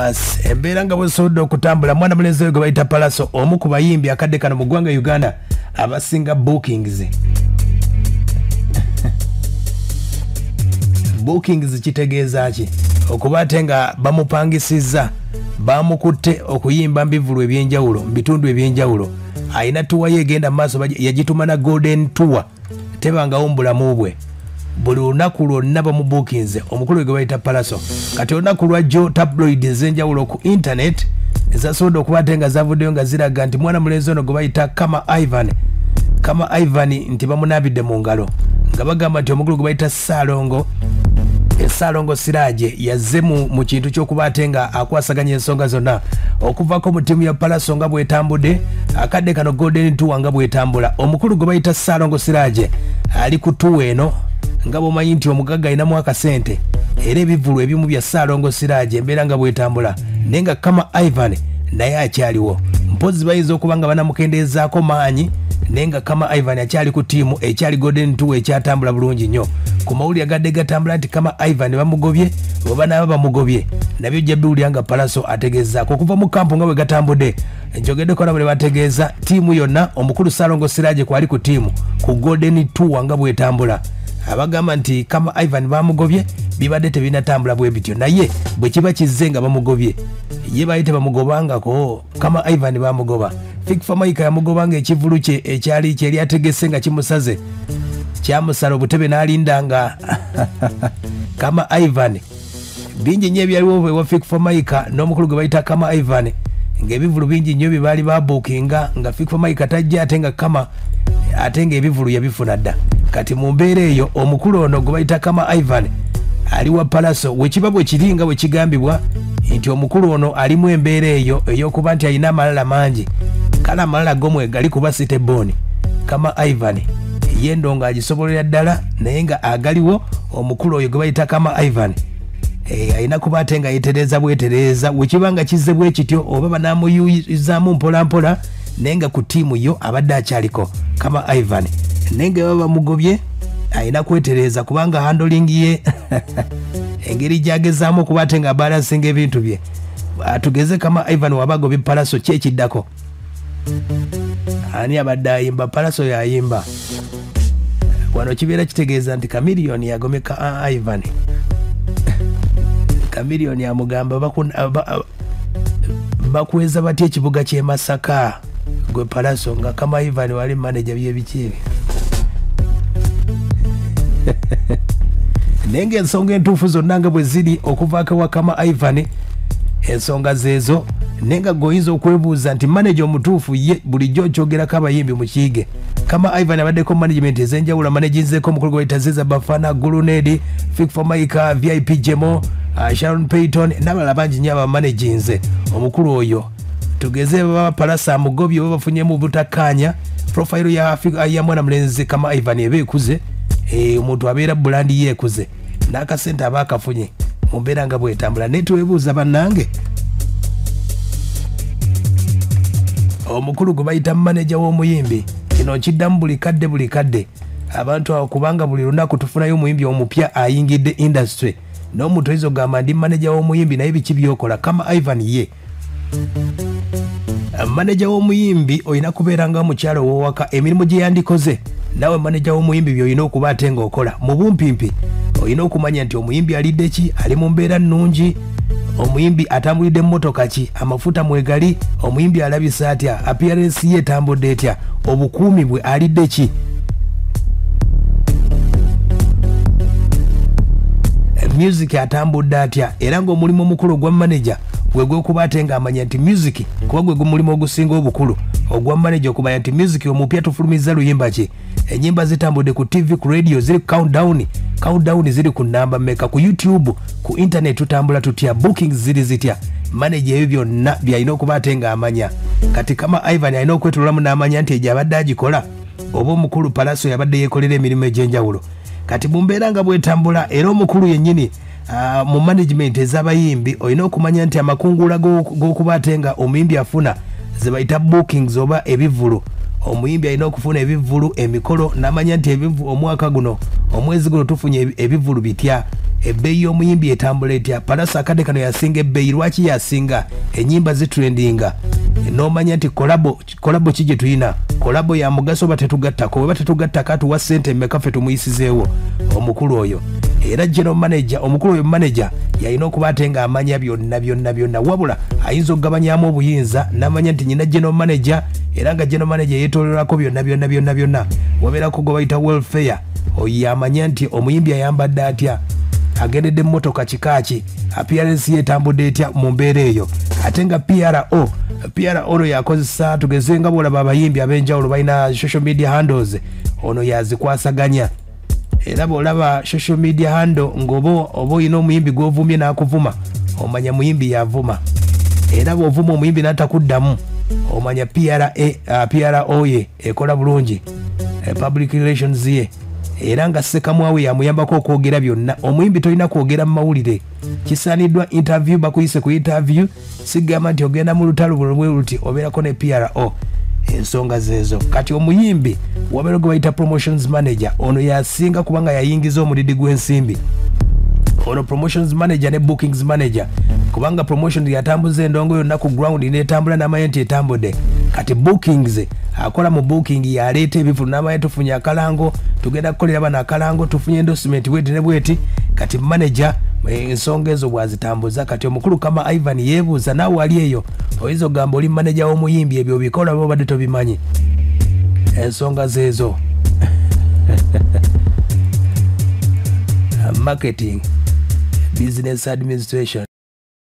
Bas embeera nga bwesobodde okutambula mwana mulenzi oyo gwe bayita Pallaso, omu ku bayimbi akadde kano mu ggwanga Uganda abasinga bookings. Bookings kitegeeza ki? Okuba ate nga bamupangisizza, bamukutte okuyimba mbivulu ebyenjawulo mu bitundu ebyenjawulo. Alina tuwa ye egenda mu maaso, yagituma na Golden Tour, tebangawo mu bulamu bwe. Buli lunaku lwonna bamubuukinze omukulu gwe bayita Pallaso. Kati olunaku lwajjo tabloid ez'enjawulo ku internet ezasobodde okuba ate nga zavuddeyo nga ziraga nti mwana mulenzi ono gwe bayita Kama Ivan, Kama Ivan nti bamunaabidde mu ngalo, nga bagamba nti omukulu gwe bayita Ssaalongo, Ssaalongo Siraje yazze mu kintu ky'okuba ate nga akwasaganya ensonga zonna okuvako mu ttiimu ya Pallaso nga bw'etambudde akadde kano Golden Tour nga bw'etambula. Omukulu gwe bayita Ssaalongo Siraje ali ku tour eno nga bw'omanyi nti omugagga alinamu akasente, era ebivvulu ebimu bya Ssaalongo Siraje embeera nga bw'etambula, naye nga Kama Ivan naye akyaliwo. Mpozzi bayinza okuba nga banamukendeezaako maanyi, naye nga Kama Ivan akyali ku ttiimu ekyali Golden Tour ekyatambula bulungi nnyo. Ku mawulire agadde gatambula nti Kama Ivan bamugobye, oba naaba bamugobye nabyo ojja biwulira nga Pallaso ategeezaako okuva mu kampu nga bwe gatambudde. Njogeddeko nabo ne bategeeza ttiimu yonna omukulu Ssaalongo Siraje kwali ku ttiimu ku Golden Tour nga bw'etambula. Abagamba nti Kama Ivan bamugobye bibadde tebinatambula bwe bityo, naye bwe kiba kizze nga bamugobye, ye baali tebamugobangako. Kama Ivan bamugoba, Fik Fameica yamugobanga ekivulu kye ekyali kyeri ategese nga kimusaze, kyamusala obutebe n'alinda nga Kama Ivan. Bingi nnyo ebyaliwo ewa Fik Fameica n'omukulu gwe bayita Kama Ivan, ng'ebivulu bingi nnyo bye baali babuukinga nga Fik Fameica tajja, ate nga Kama ate ng'ebivulu yabifuna dda. Kati mu mbeera eyo omukulu ono gwe bayita Kama Ivan ali wa Pallaso. Wekiba bwe kiri nga bwe kigambibwa nti omukulu ono alimu embeera eyo ey'okuba nti alina amalala mangi, kale amalala gomwe gali kuba sitebooni. Kama Ivan ye ndongo agisobolera ddala, naye nga agaliwo omukulu oyo gwe bayita Kama Ivan alina kuba ate nga yeetereeza bwetereeza. Wekiba nga kizze bwe kityo oba banaamuyuzaamu mpola mpola, naye nga ku ttiimu yo abadde akyaliko Kama Ivan, naye nga baba bamugobye alina kwetereeza kubanga handling ye engeri gy'agezaamu okuba ate nga abalansinga ebintu bye. Tugeze Kama Ivan waba agobye Pallaso, ki ekiddako? Ani abadde ayimba? Pallaso yayimba. Wano kibeera kitegeeza nti Chameleone yagomye Kama Ivan. Chameleone amugamba bakweza batya ekibuga ky'e Masaka gwe Pallaso nga Kama Ivan wali manager by'ebiki ebyo. Naye ng'ensonga entuufu zonna nga bwe ziri okuvaako ewa Kama Ivan, ensonga zeezo. Naye nga gweoyinza okwebuuza nti manager omutuufu ye bulijjo okyogerako abayimbi mu kiyige. Kama Ivan abaddeko management ez'enjawulo, amanaginzeeko omukulu gwe bayita Ziza Bafana, Gulunedi, Fik Fameica, VIP Jemo, Sharon Payton n'abalala bangi nnyo abamanaginze omukulu oyo. Tugeze baba Pallaso amugobye oba bafunyemu butakkaanya, profile ya mwana mulenzi Kama Ivan eba ekuze. Omuntu abeera bulandi ye ekuze n'akasente aba akafunye mu mbeera nga bwetambula. Naye twebuuza bannange, omukulu gwe bayita maneja w'omuyimbi, kino nkiddamu buli kadde buli kadde abantu awo, kubanga buli lunaku tufunayo omuyimbi omupya ayingidde industry, n'omuntu oyinza okugamba ndi maneja w'omuyimbi, naye biki by'okola? Kama Ivan ye maneja w'omuyimbi, olina kubeera nga omukyala ow'owaka, emirimu gye yandikoze naawe maneja w'omuyimbi by'olina okuba ate ng'okola. Mu bumpimpi olina okumanya nti omuyimbi alidde ki, ali mu mbeera nnungi, omuyimbi atambulidde mmotoka ki, amafuta mwegali, omuyimbi alabisa atya, appearance ye etambudde etya, obukuumi bwe alidde ki. Music atambudde atya. Era ng'omulimu omukulu ogwa manager gwe gw'okuba ate ng'amanya nti music, kuba gwe mulimu ogusinga obukulu ogwa manager, okumanya nti music omupya tufulumizza luyimba ki, ennyimba zitambudde ku TV, ku radio ziri countdown, countdown ziri ku namba mmeka, ku YouTube, ku internet tutambula tutya, bookings ziri zitya. Manager ebyo byonna by'alina okuba ate ng'amanya. Kati Kama Ivan alina okwetululamu n'amanya nti egyo abadde agikola oba omukulu Pallaso yabadde yeekolera emirimu egy'enjawulo. Kati mu mbeera nga bwetambula, era omukulu yennyini mu management ez'abayimbi olina okumanya nti amakungula g'okuba ate nga omuyimbi afuna ze bayita bookings oba ebivvulu. Omuyimbi alina okufuna ebivvulu, emikolo, n'amanya nti omwaka guno, omwezi guno tufunye ebivvulu bitya, Ebbeeyi y'omuyimbi etambula etya? Pallaso akadde kano yasinga ebbeeyi. Lwaki yasinga? Ennyimba zitrendinga. N'omanya nti collabo ki gye tulina, collabo ya mugaso oba tetugattako, weba tetugattako atuwa ssente mmeka ffe tumuyisizeewo omukulu oyo. Era general manager, omukulu oyo manager yalina okuba ate ng'amanya byonna byonna byonna, wabula ayinza okugabanyamu obuyinza n'amanya nti nyina general manager, era nga general manager yeetoololako byonna byonna byonna byonna. Wabeerako gwe bayita welfare, oyo yamanya nti omuyimbi ayambadde atya, agendedde emmotoka kika ki, appearance ye etambudde etya mu mbeera eyo. Ate nga PRO ono yakozesa, tugeze nga bw'olaba abayimbi ab'enjawulo balina social media handles, ono yazikwasaganya. Era bw'olaba social media handle ng'oba oba olina omuyimbi gw'ovumye n'akuvuma, omanya muyimbi yavuma. Era bw'ovuma omuyimbi n'atakuddamu, omanya PRO ye ekola bulungi, public relations ye. Era nga Ssekamwawe yamuyambako okwogera byonna. Omuyimbi tolina kwogera mu mawulire, kisaaniddwa interview, bakuyise ku interview, sigamba nti ogenda mu lutalo bwe luti, obeerako ne PRO. Ensonga zeezo. Kati omuyimbi wabeera gwe bayita promotions manager, ono yasinga kubanga yayingiza omulidi gw'ensimbi. Ono promotions manager ne bookings manager, kubanga promotion yatambuza endongo yonna ku ground n'etambula n'amanya nti etambudde. Kati bookings akola mu booking, yaleeta ebivulu n'amanya tufunye akalango, tugenda kukolera bano akalango, tufunye endorsement bweti ne bweti. Kati manager ensonga ezo bw'azitambuza. Kati omukulu kama Ivan yeebuuza, naawe wali eyo oyinza okugamba oli manager w'omuyimbi, ebyo obikola oba obadde tobimanyi? Ensonga zeezo. Marketing, business administration.